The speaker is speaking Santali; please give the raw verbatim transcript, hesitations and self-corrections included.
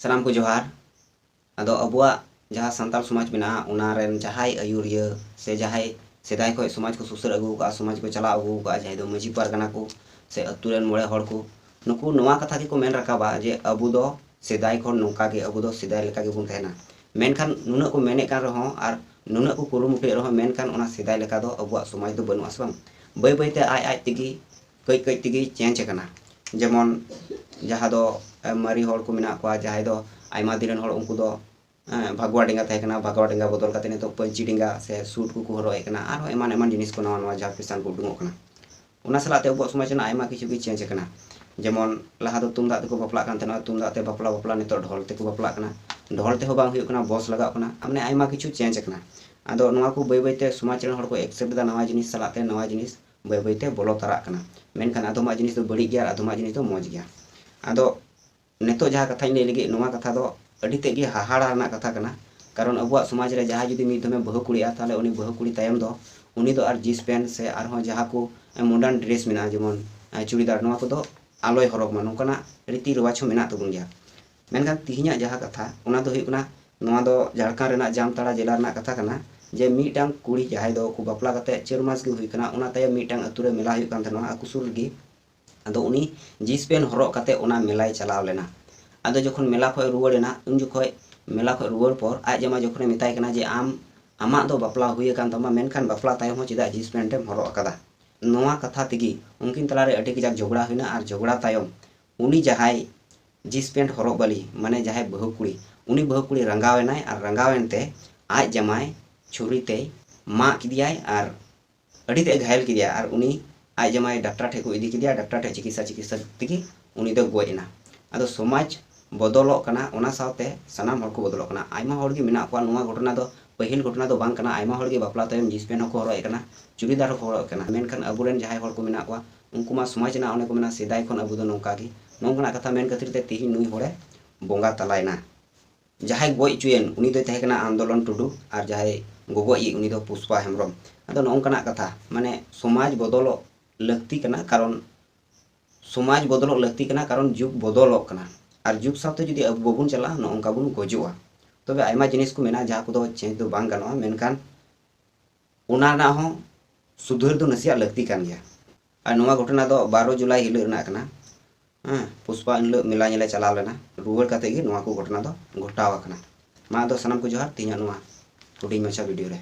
ᱥᱟᱱᱟᱢ ᱠᱚ ᱡᱚᱦᱟᱨ᱾ ᱟᱫᱚ ᱟᱵᱚᱣᱟᱜ ᱡᱟᱦᱟᱸ ᱥᱟᱱᱛᱟᱲ ᱥᱚᱢᱟᱡᱽ ᱢᱮᱱᱟᱜᱼᱟ, ᱚᱱᱟ ᱨᱮᱱ ᱡᱟᱦᱟᱸᱭ ᱟᱹᱭᱩᱨᱤᱭᱟᱹ ᱥᱮ ᱡᱟᱦᱟᱸᱭ ᱥᱮᱫᱟᱭ ᱠᱷᱚᱱ ᱥᱚᱢᱟᱡᱽ ᱠᱚ ᱥᱩᱥᱟᱹᱨ ᱟᱹᱜᱩ ᱟᱠᱟᱫᱼᱟ, ᱥᱚᱢᱟᱡᱽ ᱠᱚ ᱪᱟᱞᱟᱣ ᱟᱹᱜᱩ ᱟᱠᱟᱫᱼᱟ, ᱡᱟᱦᱟᱸᱭ ᱫᱚ ᱢᱟᱹᱡᱷᱤ ᱯᱟᱨᱜᱟᱱᱟ ᱠᱚ ᱥᱮ ᱟᱹᱛᱩ ᱨᱮᱱ ᱢᱚᱬᱮ ᱦᱚᱲ ᱠᱚ, ᱱᱩᱠᱩ ᱱᱚᱣᱟ ᱠᱟᱛᱷᱟ ᱜᱮᱠᱚ ᱢᱮᱱ ᱨᱟᱠᱟᱵᱟ ᱡᱮ ᱟᱵᱚ ᱫᱚ ᱥᱮᱫᱟᱭ ᱠᱷᱚᱱ ᱱᱚᱝᱠᱟ ᱜᱮ, ᱟᱵᱚ ᱫᱚ ᱥᱮᱫᱟᱭ ᱞᱮᱠᱟ ᱜᱮᱵᱚᱱ ᱛᱟᱦᱮᱱᱟ᱾ ᱢᱮᱱᱠᱷᱟᱱ ᱱᱩᱱᱟᱹᱜ ᱠᱚ ᱢᱮᱱᱮᱫ ᱠᱟᱱ ᱨᱮᱦᱚᱸ ᱟᱨ ᱱᱩᱱᱟᱹᱜ ᱠᱚ ᱠᱩᱨᱩᱢᱩᱴᱩᱭᱮᱫ ᱨᱮᱦᱚᱸ, ᱢᱮᱱᱠᱷᱟᱱ ᱚᱱᱟ ᱥᱮᱫᱟᱭ ᱞᱮᱠᱟ ᱫᱚ ᱟᱵᱚᱣᱟᱜ ᱥᱚᱢᱟᱡᱽ ᱫᱚ ᱵᱟᱹᱱᱩᱜᱼᱟ ᱥᱮ ᱵᱟᱝ? ᱵᱟᱹᱭ ᱵᱟᱹᱭᱛᱮ ᱟᱡ ᱟᱡ ᱛᱮᱜᱮ ᱠᱟᱹᱡ ᱠᱟᱹᱡ ᱛᱮᱜᱮ ᱪᱮᱧᱡᱽ ᱟᱠᱟᱱᱟ᱾ ᱡᱮᱢᱚᱱ ᱡᱟᱦᱟᱸ ᱫᱚ, ᱮ, ᱢᱟᱨᱮ ᱦᱚᱲ ᱠᱚ ᱢᱮᱱᱟᱜ ᱠᱚᱣᱟ, ᱡᱟᱦᱟᱸᱭ ᱫᱚ ᱟᱭᱢᱟ ᱫᱤᱱ ᱨᱮᱱ ᱦᱚᱲ, ᱩᱱᱠᱩ ᱫᱚ, ᱮ, ᱵᱷᱟᱜᱽᱣᱟ ᱰᱮᱸᱜᱟ ᱛᱟᱦᱮᱸ ᱠᱟᱱᱟ, ᱵᱷᱟᱜᱽᱣᱟ ᱰᱮᱸᱜᱟ ᱵᱚᱫᱚᱞ ᱠᱟᱛᱮ ᱱᱤᱛᱚᱜ ᱯᱟᱹᱧᱪᱤ ᱰᱮᱸᱜᱟ ᱥᱮ ᱥᱩᱴ ᱠᱚᱠᱚ ᱦᱚᱨᱚᱜ ᱮᱫ ᱠᱟᱱᱟ, ᱟᱨᱦᱚᱸ ᱮᱢᱟᱱ ᱮᱢᱟᱱ ᱡᱤᱱᱤᱥ ᱠᱚ ᱱᱟᱣᱟ ᱱᱟᱣᱟ ᱡᱟᱦᱟᱸ ᱯᱷᱮᱥᱚᱱ ᱠᱚ ᱩᱰᱩᱠᱚᱜ ᱠᱟᱱᱟ᱾ ᱚᱱᱟ ᱥᱟᱞᱟᱜ ᱛᱮ ᱟᱵᱚᱣᱟᱜ ᱥᱚᱢᱟᱡᱽ ᱨᱮᱱᱟᱜ ᱟᱭᱢᱟ ᱠᱤᱪᱷᱩ ᱜᱮ ᱪᱮᱧᱡᱽ ᱟᱠᱟᱱᱟ᱾ ᱡᱮᱢᱚᱱ ᱞᱟᱦᱟ ᱫᱚ ᱛᱩᱢᱫᱟᱜ ᱛᱮᱠᱚ ᱵᱟᱯᱞᱟᱜ ᱠᱟᱱ ᱛᱟᱦᱮᱱᱟ, ᱛᱩᱢᱫᱟᱜ ᱛᱮ ᱵᱟᱯᱞᱟ, ᱵᱟᱯᱞᱟ ᱱᱤᱛᱚᱜ ᱰᱷᱚᱞ ᱛᱮᱠᱚ ᱵᱟᱯᱞᱟᱜ ᱠᱟᱱᱟ, ᱰᱷᱚᱞ ᱛᱮᱦᱚᱸ ᱵᱟᱝ ᱦᱩᱭᱩᱜ ᱠᱟᱱᱟ, ᱵᱚᱥ ᱞᱟᱜᱟᱜ ᱠᱟᱱᱟ, ᱢᱟᱱᱮ ᱟᱭᱢᱟ ᱠᱤᱪᱷᱩ ᱪᱮᱧᱡᱽ ᱟᱠᱟᱱᱟ᱾ ᱟᱫᱚ ᱱᱚᱣᱟ ᱠᱚ ᱵᱟᱹᱭ ᱵᱟᱹᱭᱛᱮ ᱥᱚᱢᱟᱡᱽ ᱨᱮᱱ ᱦᱚᱲ ᱠᱚ ᱮᱠᱥᱮᱯᱴ ᱮᱫᱟ, ᱱᱟᱣᱟ ᱡᱤᱱᱤᱥ ᱥᱟᱞᱟᱜ ᱛᱮ ᱱᱟᱣᱟ ᱡᱤᱱᱤᱥ ᱵᱟᱹᱭ ᱵᱟᱹᱭᱛᱮ ᱵᱚᱞᱚ ᱛᱟᱨᱟᱜ ᱠᱟᱱᱟ᱾ ᱢᱮᱱᱠᱷᱟᱱ ᱟᱫᱚᱢᱟᱜ ᱡᱤᱱᱤᱥ ᱫᱚ ᱵᱟᱹᱲᱤᱡ ᱜᱮᱭᱟ ᱟᱨ ᱟᱫᱚᱢᱟᱜ ᱡᱤᱱᱤᱥ ᱫᱚ ᱢᱚᱡᱽ ᱜᱮᱭᱟ᱾ ᱟᱫᱚ ᱱᱤᱛᱚᱜ ᱡᱟᱦᱟᱸ ᱠᱟᱛᱷᱟᱧ ᱞᱟᱹᱭ ᱞᱟᱹᱜᱤᱫ, ᱱᱚᱣᱟ ᱠᱟᱛᱷᱟ ᱫᱚ ᱟᱹᱰᱤ ᱛᱮᱫ ᱜᱮ ᱦᱟᱦᱟᱲᱟ ᱨᱮᱱᱟᱜ ᱠᱟᱛᱷᱟ ᱠᱟᱱᱟ᱾ ᱠᱟᱨᱚᱱ ᱟᱵᱚᱣᱟᱜ ᱥᱚᱢᱟᱡᱽ ᱨᱮ ᱡᱟᱦᱟᱸᱭ ᱡᱩᱫᱤ ᱢᱤᱫ ᱫᱚᱢᱮ ᱵᱟᱹᱦᱩ ᱠᱩᱲᱤᱜᱼᱟ, ᱛᱟᱦᱚᱞᱮ ᱩᱱᱤ ᱵᱟᱹᱦᱩ ᱠᱩᱲᱤ ᱛᱟᱭᱚᱢ ᱫᱚ ᱩᱱᱤ ᱫᱚ ᱟᱨ ᱡᱤᱱᱥ ᱯᱮᱱᱴ ᱥᱮ ᱟᱨᱦᱚᱸ ᱡᱟᱦᱟᱸ ᱠᱚ ᱢᱚᱰᱟᱨᱱ ᱰᱨᱮᱥ ᱢᱮᱱᱟᱜᱼᱟ, ᱡᱮᱢᱚᱱ, ᱮ, ᱪᱩᱲᱤᱫᱟᱨ, ᱱᱚᱣᱟ ᱠᱚᱫᱚ ᱟᱞᱚᱭ ᱦᱚᱨᱚᱜᱽ ᱢᱟ, ᱱᱚᱝᱠᱟᱱᱟᱜ ᱨᱤᱛᱤ ᱨᱮᱣᱟᱡᱽ ᱦᱚᱸ ᱢᱮᱱᱟᱜ ᱛᱟᱵᱚᱱ ᱜᱮᱭᱟ᱾ ᱢᱮᱱᱠᱷᱟᱱ ᱛᱤᱦᱤᱧᱟᱜ ᱡᱟᱦᱟᱸ ᱠᱟᱛᱷᱟ, ᱚᱱᱟ ᱫᱚ ᱦᱩᱭᱩᱜ ᱠᱟᱱᱟ, ᱱᱚᱣᱟ ᱫᱚ ᱡᱷᱟᱲᱠᱷᱚᱸᱰ ᱨᱮᱱᱟᱜ ᱡᱟᱢᱛᱟᱲᱟ ᱡᱮᱞᱟ ᱨᱮᱱᱟᱜ ᱠᱟᱛᱷᱟ ᱠᱟᱱᱟ, ᱡᱮ ᱢᱤᱫᱴᱟᱝ ᱠᱩᱲᱤ ᱡᱟᱦᱟᱸᱭ ᱫᱚ ᱠᱚ ᱵᱟᱯᱞᱟ ᱠᱟᱛᱮ ᱪᱟᱹᱨ ᱢᱟᱥ ᱜᱮ ᱦᱩᱭ ᱠᱟᱱᱟ, ᱚᱱᱟ ᱛᱟᱭᱚᱢ ᱢᱤᱫᱴᱟᱝ ᱟᱹᱛᱩ ᱨᱮ ᱢᱮᱞᱟ ᱦᱩᱭᱩᱜ ᱠᱟᱱ ᱛᱟᱦᱮᱱᱟ ᱟᱠᱚ ᱥᱩᱨ ᱨᱮᱜᱮ᱾ ᱟᱫᱚ ᱩᱱᱤ ᱡᱤᱱᱥ ᱯᱮᱱᱴ ᱦᱚᱨᱚᱜ ᱠᱟᱛᱮ ᱚᱱᱟ ᱢᱮᱞᱟᱭ ᱪᱟᱞᱟᱣ ᱞᱮᱱᱟ᱾ ᱟᱫᱚ ᱡᱚᱠᱷᱚᱱ ᱢᱮᱞᱟ ᱠᱷᱚᱱ ᱨᱩᱣᱟᱹᱲ ᱮᱱᱟ, ᱩᱱ ᱡᱚᱠᱷᱚᱱ ᱢᱮᱞᱟ ᱠᱷᱚᱱ ᱨᱩᱣᱟᱹᱲ ᱯᱚᱨ ᱟᱡ ᱡᱟᱢᱟᱭ ᱡᱚᱠᱷᱚᱱᱮ ᱢᱮᱛᱟᱭ ᱠᱟᱱᱟ ᱡᱮ, "ᱟᱢ, ᱟᱢᱟᱜ ᱫᱚ ᱵᱟᱯᱞᱟ ᱦᱩᱭ ᱟᱠᱟᱱ ᱛᱟᱢᱟ, ᱢᱮᱱᱠᱷᱟᱱ ᱵᱟᱯᱞᱟ ᱛᱟᱭᱚᱢ ᱦᱚᱸ ᱪᱮᱫᱟᱜ ᱡᱤᱱᱥ ᱯᱮᱱᱴ ᱮᱢ ᱦᱚᱨᱚᱜ ᱟᱠᱟᱫᱟ?" ᱱᱚᱣᱟ ᱠᱟᱛᱷᱟ ᱛᱮᱜᱮ ᱩᱱᱠᱤᱱ ᱛᱟᱞᱟᱨᱮ ᱟᱹᱰᱤ ᱠᱟᱡᱟᱠ ᱡᱷᱚᱜᱽᱲᱟ ᱦᱩᱭᱱᱟ, ᱟᱨ ᱡᱷᱚᱜᱽᱲᱟ ᱛᱟᱭᱚᱢ ᱩᱱᱤ ᱡᱟᱦᱟᱸᱭ ᱡᱤᱱᱥ ᱯᱮᱱᱴ ᱦᱚᱨᱚᱜ ᱵᱟᱹᱞᱤ, ᱢᱟᱱᱮ ᱡᱟᱦᱟᱸᱭ ᱵᱟᱹᱦᱩ ᱠᱩᱲᱤ, ᱩᱱᱤ ᱵᱟᱹᱦᱩ ᱠᱩᱲᱤ ᱨᱟᱸᱜᱟᱣ ᱮᱱᱟᱭ, ᱟᱨ ᱨᱟᱸᱜᱟᱣ ᱮᱱᱛᱮ ᱟᱡ ᱡᱟᱢᱟᱭ ᱪᱷᱩᱨᱤ ᱛᱮᱭ ᱢᱟᱜ ᱠᱮᱫᱮᱭᱟᱭ ᱟᱨ ᱟᱹᱰᱤ ᱛᱮᱫ ᱮ ᱜᱷᱟᱭᱮᱞ ᱠᱮᱫᱮᱭᱟ, ᱟᱨ ᱩᱱᱤ ᱟᱡ ᱡᱟᱢᱟᱭ ᱰᱟᱠᱛᱟᱨ ᱴᱷᱮᱱ ᱠᱚ ᱤᱫᱤ ᱠᱮᱫᱮᱭᱟ᱾ ᱰᱟᱠᱛᱟᱨ ᱴᱷᱮᱱ ᱪᱤᱠᱤᱛᱥᱟ, ᱪᱤᱠᱤᱛᱥᱟ ᱛᱮᱜᱮ ᱩᱱᱤ ᱫᱚ ᱜᱚᱡ ᱮᱱᱟ᱾ ᱟᱫᱚ ᱥᱚᱢᱟᱡᱽ ᱵᱚᱫᱚᱞᱚᱜ ᱠᱟᱱᱟ, ᱚᱱᱟ ᱥᱟᱶᱛᱮ ᱥᱟᱱᱟᱢ ᱦᱚᱲ ᱠᱚ ᱵᱚᱫᱚᱞᱚᱜ ᱠᱟᱱᱟ᱾ ᱟᱭᱢᱟ ᱦᱚᱲ ᱜᱮ ᱢᱮᱱᱟᱜ ᱠᱚᱣᱟ, ᱱᱚᱣᱟ ᱜᱷᱚᱴᱚᱱᱟ ᱫᱚ ᱯᱟᱹᱦᱤᱞ ᱜᱷᱚᱴᱚᱱᱟ ᱫᱚ ᱵᱟᱝ ᱠᱟᱱᱟ᱾ ᱟᱭᱢᱟ ᱦᱚᱲ ᱜᱮ ᱵᱟᱯᱞᱟ ᱛᱟᱭᱚᱢ ᱡᱤᱱᱥ ᱯᱮᱱᱴ ᱦᱚᱸᱠᱚ ᱦᱚᱨᱚᱜ ᱮᱫ ᱠᱟᱱᱟ, ᱪᱩᱲᱤᱫᱟᱨ ᱦᱚᱸᱠᱚ ᱦᱚᱨᱚᱜ ᱮᱫ ᱠᱟᱱᱟ᱾ ᱢᱮᱱᱠᱷᱟᱱ ᱟᱵᱚᱨᱮᱱ ᱡᱟᱦᱟᱸᱭ ᱦᱚᱲ ᱠᱚ ᱢᱮᱱᱟᱜ ᱠᱚᱣᱟ, ᱩᱱᱠᱩ ᱢᱟ ᱥᱚᱢᱟᱡᱽ ᱨᱮᱱᱟᱜ, ᱚᱱᱮ ᱠᱚ ᱢᱮᱱᱟ, ᱥᱮᱫᱟᱭ ᱠᱷᱚᱱ ᱟᱵᱚ ᱫᱚ ᱱᱚᱝᱠᱟ ᱜᱮ, ᱱᱚᱝᱠᱟᱱᱟᱜ ᱠᱟᱛᱷᱟ ᱢᱮᱱ ᱠᱷᱟᱹᱛᱤᱨ ᱛᱮ ᱛᱮᱦᱮᱧ ᱱᱩᱭ ᱦᱚᱲᱮ ᱵᱚᱸᱜᱟ ᱛᱟᱞᱟᱭᱮᱱᱟ᱾ ᱡᱟᱦᱟᱸᱭ ᱜᱚᱡ ᱦᱚᱪᱚᱭᱮᱱ, ᱩᱱᱤ ᱫᱚᱭ ᱛᱟᱦᱮᱸ ᱠᱟᱱᱟ ᱟᱱᱫᱳᱞᱚᱱ ᱴᱩᱰᱩ, ᱟᱨ ᱡᱟᱦᱟᱸᱭ ᱜᱚᱜᱚᱡᱤᱡ, ᱩᱱᱤ ᱫᱚ ᱯᱩᱥᱯᱟ ᱦᱮᱢᱵᱨᱚᱢ᱾ ᱟᱫᱚ ᱱᱚᱜᱼᱚ ᱱᱚᱝᱠᱟᱱᱟᱜ ᱠᱟᱛᱷᱟ, ᱢᱟᱱᱮ, ᱥᱚᱢᱟᱡᱽ ᱵᱚᱫᱚᱞᱚᱜ ᱞᱟᱹᱠᱛᱤ ᱠᱟᱱᱟ, ᱠᱟᱨᱚᱱ ᱥᱚᱢᱟᱡᱽ ᱵᱚᱫᱚᱞᱚᱜ ᱞᱟᱹᱠᱛᱤ ᱠᱟᱱᱟ, ᱠᱟᱨᱚᱱ ᱡᱩᱜᱽ ᱵᱚᱫᱚᱞᱚᱜ ᱠᱟᱱᱟ᱾ ᱟᱨ ᱡᱩᱜᱽ ᱥᱟᱶᱛᱮ ᱡᱩᱫᱤ ᱟᱵᱚ ᱵᱟᱵᱚᱱ ᱪᱟᱞᱟᱜᱼᱟ, ᱱᱚᱜᱼᱚ ᱱᱚᱝᱠᱟ ᱵᱚᱱ ᱜᱚᱡᱚᱜᱼᱟ᱾ ᱛᱚᱵᱮ ᱟᱭᱢᱟ ᱡᱤᱱᱤᱥ ᱠᱚ ᱢᱮᱱᱟᱜᱼᱟ, ᱡᱟᱦᱟᱸ ᱠᱚᱫᱚ ᱪᱮᱧᱡᱽ ᱫᱚ ᱵᱟᱝ ᱜᱟᱱᱚᱜᱼᱟ, ᱢᱮᱱᱠᱷᱟᱱ ᱚᱱᱟ ᱨᱮᱱᱟᱜ ᱦᱚᱸ ᱥᱩᱫᱷᱟᱹᱨ ᱫᱚ ᱱᱟᱥᱮᱭᱟᱜ ᱞᱟᱹᱠᱛᱤ ᱠᱟᱱ ᱜᱮᱭᱟ᱾ ᱟᱨ ᱱᱚᱣᱟ ᱜᱷᱚᱴᱚᱱᱟ ᱫᱚ ᱵᱟᱨᱚ ᱡᱩᱞᱟᱭ ᱦᱤᱞᱳᱜ ᱨᱮᱱᱟᱜ ᱠᱟᱱᱟ᱾ ᱦᱮᱸ, ᱯᱩᱥᱯᱟ ᱦᱤᱞᱳᱜ ᱢᱮᱞᱟ ᱧᱮᱞᱮ ᱪᱟᱞᱟᱣ ᱞᱮᱱᱟ, ᱨᱩᱣᱟᱹᱲ ᱠᱟᱛᱮ ᱜᱮ ᱱᱚᱣᱟ ᱠᱚ ᱜᱷᱚᱴᱚᱱᱟ ᱫᱚ ᱜᱷᱚᱴᱟᱣ ᱟᱠᱟᱱᱟ᱾ ᱢᱟ ᱟᱫᱚ ᱥᱟᱱᱟᱢ ᱠᱚ ᱡᱚᱦᱟᱨ, ᱛᱮᱦᱮᱧᱟᱜ ᱱᱚᱣᱟ ᱦᱩᱰᱤᱧ ᱢᱟᱪᱷᱟ ᱵᱷᱤᱰᱤᱭᱳ ᱨᱮ᱾